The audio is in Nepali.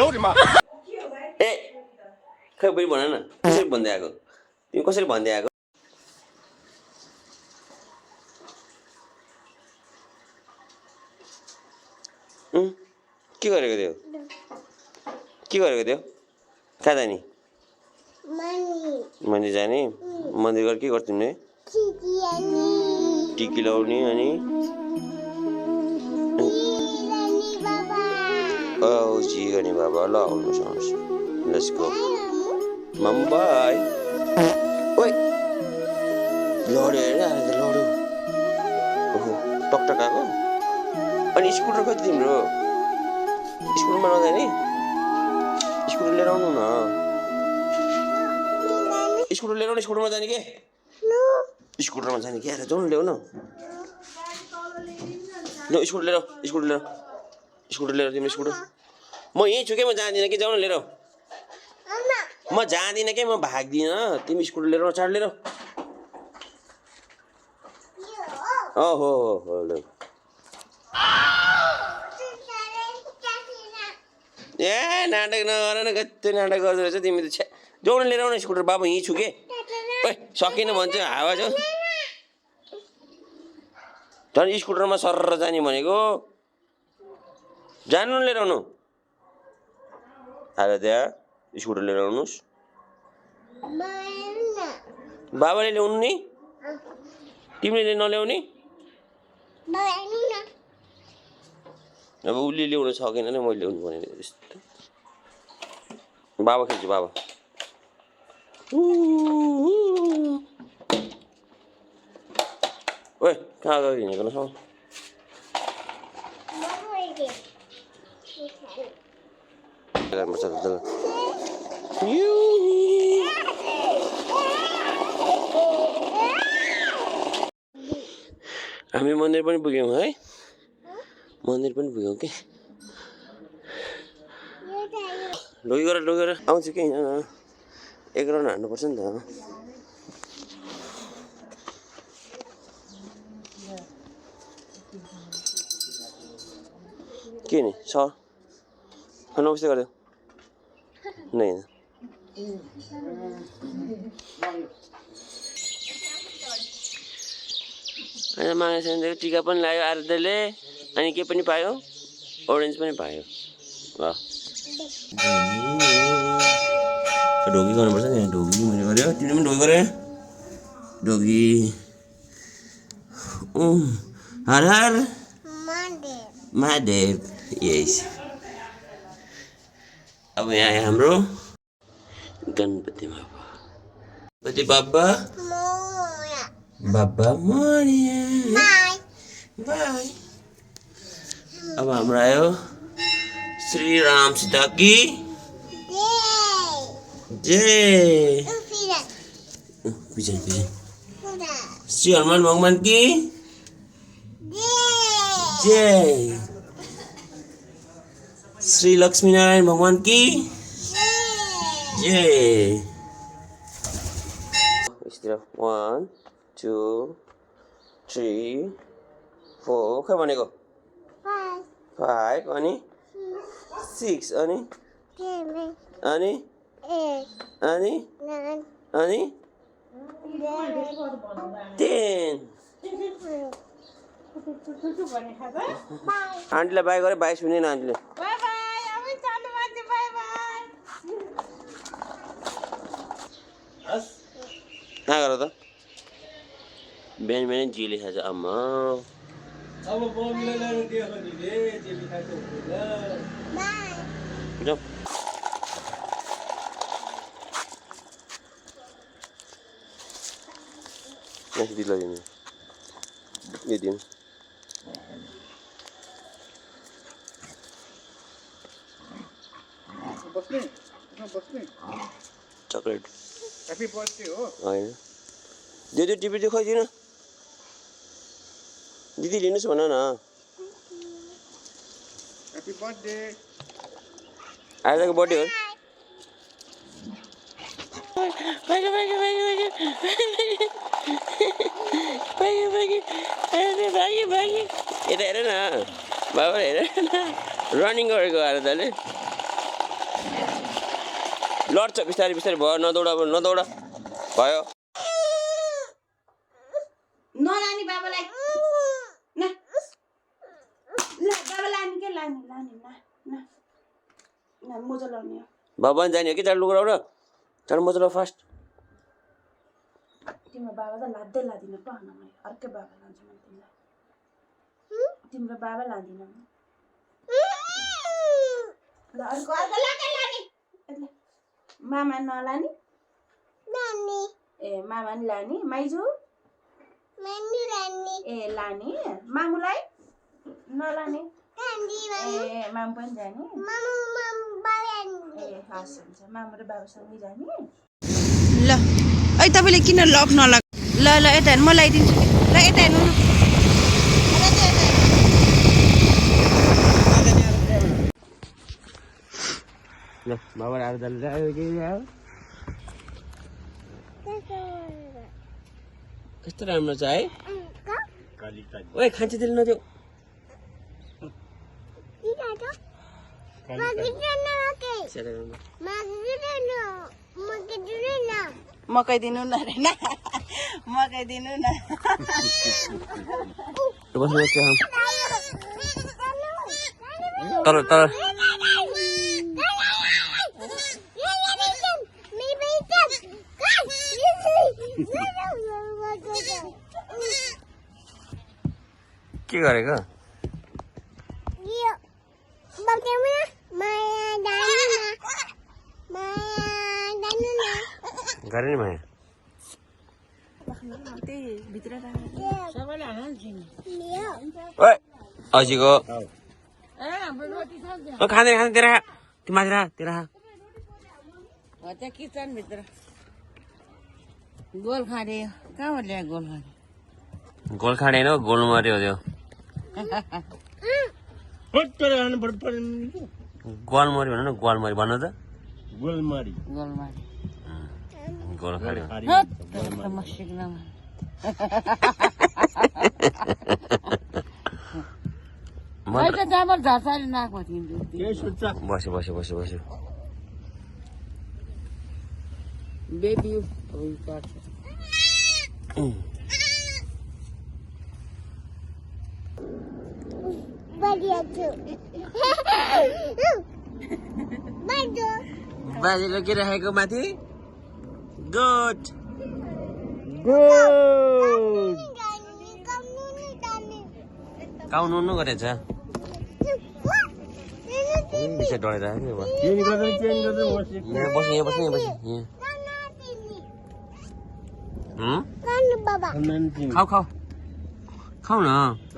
ए खै बढी भन न कसरी भन्दै आएको तिमी कसरी भन्दै आएको के गरेको थियो कहाँ जाने मन्दिर जाने मन्दिर गएर के गर्थ्यौ नि टिकी लाउने अनि जी गर्ने बाबा ल आउनुहोस् लेट्स गो मम्बाई ओइ लड्यो हेर आज लड्यो ओहो टकटक आएको अनि स्कुटर कति तिम्रो स्कुलमा नजाने स्कुटर लिएर आउनु न स्कुटर लिएर आउनु स्कुटरमा जाने के स्कुटरमा जाने के जाउँ ल्याउ न ल स्कुटर लिएर तिम्रो स्कुटर म यहीँ छु के म जाँदिनँ कि जाउँ न लिएर म जाँदिनँ के म भाग्दिनँ तिमी स्कुटर लिएर चाड लिएर ओहो हो ल ए नाटक नगर न कति नाटक गर्दो रहेछ तिमी त जाउँ न लिएर आउन स्कुटर बाबा यहीँ छु के ओइ सकिन भन्छु हावा छ झन् स्कुटरमा सरर जाने भनेको जानु न लिएर आउनु आएर त्यहाँ स्कुटर लिएर आउनुहोस् बाबाले ल्याउनु नि तिमीले नल्याउने अब उसले ल्याउन सकेन नि मैले ल्याउनु भने यस्तो बाबा खेल्छु बाबा ओए कहाँ गयो हिँडेको न सब हामी मन्दिर पनि पुग्यौँ है मन्दिर पनि पुग्यौँ के लगेर आउँछु कि होइन एक राउन्ड हान्नुपर्छ नि त के नि सर नमस्ते गरिदेऊ नै होइन माघे सङ्क्रान्तिको टिका पनि लगायो आराध्यले अनि के पनि पायो ओरेन्ज पनि पायो ढोगी गर्नुपर्छ नि ढोगी मैले गऱ्यो तिमीले पनि ढोगी गरे ढोगी हर हर महादेव यस अब यहाँ हाम्रो गणपति बाबा बाबा मोरिया बाई अब हाम्रो आयो श्री राम सीता की जय श्री हनुमान भगवान की जय श्री लक्ष्मी नारायण भगवान की जय 1 2 3 4 खै भनेको 5 अनि 6 अनि 10 आन्टीलाई बाई गरे बाई सुनेन आन्टीले कहाँ गर त बिहान जे लेखा छ आमा अब बमिला ल्याएर दियो भने जे लेखाको हुँदैन जाऊ नेक्स्ट दिला दिनु ये दिनु बस्ने चकलेट ह्यापी बर्थडे हो हैन दिदी टिपी चाहिँ खोइदिनु दिदी लिनुस् भन न ह्यापी बर्थडे आजको बर्थडे हो यता हेर न बाबा हेर न रनिङ गरेको आएर तले लड्छ बिस्तारै बिस्तारै भयो नदौडा भयो नलानी बाबालाई न ल बाबा लानी के लानी न मोजा लाउने हो बाबा पनि जाने हो कि चाँडो लुगा लाउन चाँडो मोजा लाऊ फास्ट तिम्रो बाबा त लाँदै लाँदिन पो मलाई अर्कै बाबा लान्छु म तिमीलाई तिम्रो बाबा लाँदिन ल अर्को लाने मामा नलानी ए मामा नि लाने माइजू ए लाने मामुलाई नलाने ए मामु पनि जाने ए हस् हुन्छ मामु र बाबासँग जाने ल है तपाईँले किन लक नलग ल यता हेर्नु म लगाइदिन्छु ल यता हेर्नु ल बाबा आएर कस्तो राम्रो छ है ओए खान्छ त्यसले नदेऊ मकै दिनु न रे मकै दिनु न तर के गरेको गरे नि माया ओए अजीको खाँदैन तेरा तिमीतिर किचन भित्र गोल खाँडे कहाँबाट ल्यायो गोल खाँडे गोल खाँडेन गोल मर्यो त्यो गोल मर्यो भन न गोल मर्यो भन्नु त गोल खाँड्यो चामल झर्साले नाकमा बस्यो बेबी बाजेले के राखेको माथि गुड काउनु गरेछ डराइरहेको खाऊ न